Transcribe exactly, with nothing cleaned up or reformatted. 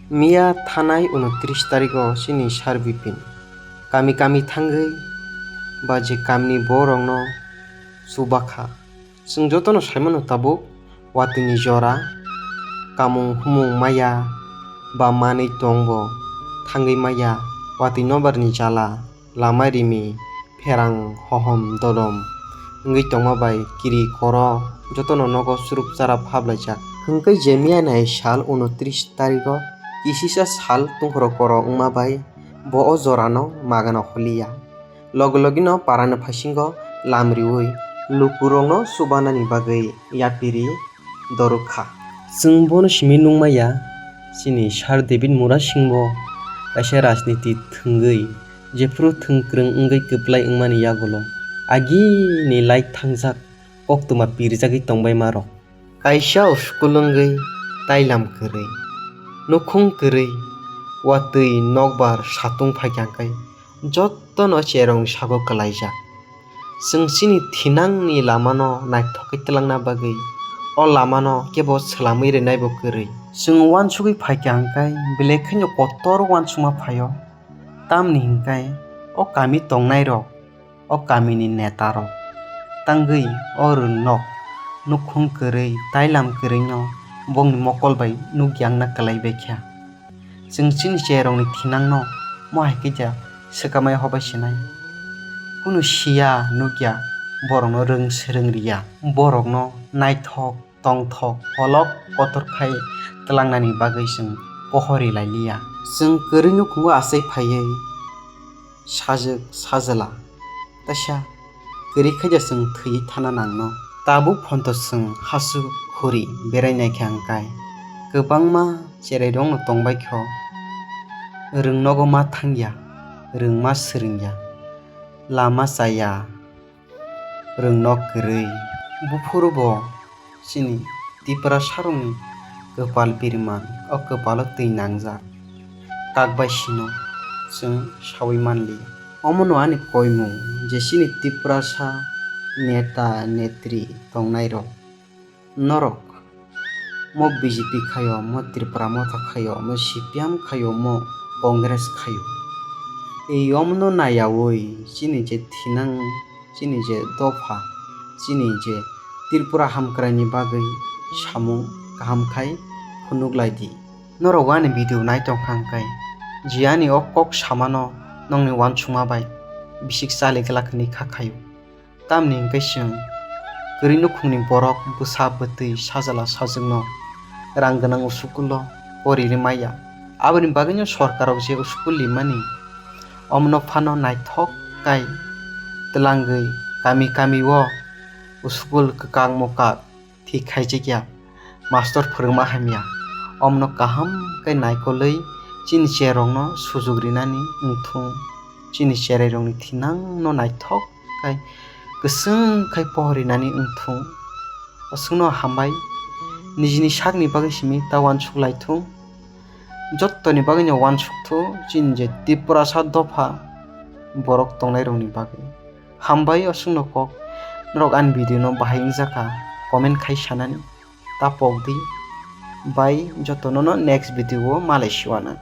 Miya thanai unotris tarigo chini Sir Bipin kami kami thangwi ba je kamini borokno chubakha. Chwng jotono saimano tabuk watwini jora, kamung humung maya ba manwi tongbo thangwi maya, watwi nobarni jala, lama rimi, pherang hohom dodom wngwi tongma bai kiri koro jotono nogo churuk charap hablaijak. Hwnkhe je miya nai sal unotris tarigo kisisa sal tungkhoro koro wngma bai bo o jorano magano holiya. Logi logino parani phasingo lam riwi lukurokno chubanani bagwi yapiri doruk kha. Chwng bono simi nungmaya, chini Sir David Murasingh bo kaisa rajniti thwngwi, jephuru thwng kwrwng wngwi kwplai wngmani yagulo agini light thangjak koktwma pirjagwi tongbaima rok. Kaisa school wngwi tailam kwrwi, nukhung kwrwi, watwi nokbar satung phaikha khe, jotono cherong sago kwlaijak. Chwng chini thinangni lamano naithok khe twlangna bagwi o lamano kebo swlamwi rwnaibo kwrwi. Chwng uansugwi phaikha hwnkhe belai kheno kotor uansukma phaio, tamni hwnkhe o kami tongnairok, o kamini netarok tangwi o rwngnok nukhung kwrwi tailam kwrwino bongni mokol bai nukya wngna kwlaibaikha. Chwng chini cherokni thinangno mo hai khe ja swkamai hobai sinai. Kunu siya nukya, borokno rwng swrwng riya, borokno naithok tongthok kolok kotor khai twlangnani bagwi chwng pohori lai liya. Chwng kwrwi nukhungo achai phaiwi sajwk sajla, teisa kwrwi khaija chwng thwiwi thana nangno. Tabuk phonto chwng hasu khuri berai naikha hwnkhe kwbangma cherairokno tongbaikho, rwng nogo ma thangya, rwng ma swrwngya, lama chaya, rwng nok kwrwi. Buphuru bo chini Tiprasarokni kwpal biriman, o kwpalo twi nangjak. Kak bai sino chwng saui manliya. Omono ani koimung je chini Tiprasa neta netri tongnairok. Norok mo B J P khaio, mo Tripura Motha khaio, mo C P M khaio, mo Congress khaio. Ei omono naiyaui chini je thinang, chini je dopha, chini je Tripura hamkraini bagwi samung kaham khai phunuk lai di. Norok ani video nai tongkha hwnkhe, je ani o kok samano nokni uansukma bai bisik chali glak hwnwi kha khaio. Tamni hwnkhe chwng kwrwi nukhungni borok bwsa bwtwi sajla sajwkno rang gwnang uskulo pori rwmaya. Aboni bagwino sorkarrok je uskul limani, omono phano naithok kai twlangwi kami kami o uskul kwkang mokak thik khaijakya, mastor phwrwngma hamya. Omono kaham khe naikolwi chini cherokno sujuk rinani wngthung, chini cherairokni thinangno naithok khai kwchwng khai pohor rinani wngthung. Aswkno hambai, nijini sakni bagwi simi ta uansuk laithung. Jottoni bagwino uansuk thu chini je Tiprasa dopha borok tongnairokni bagwi. Hambai aswkno kok, norok ani video no bahai wngjakha comment khai sanani ta pok di. Bai jotono no next video o malai siwana.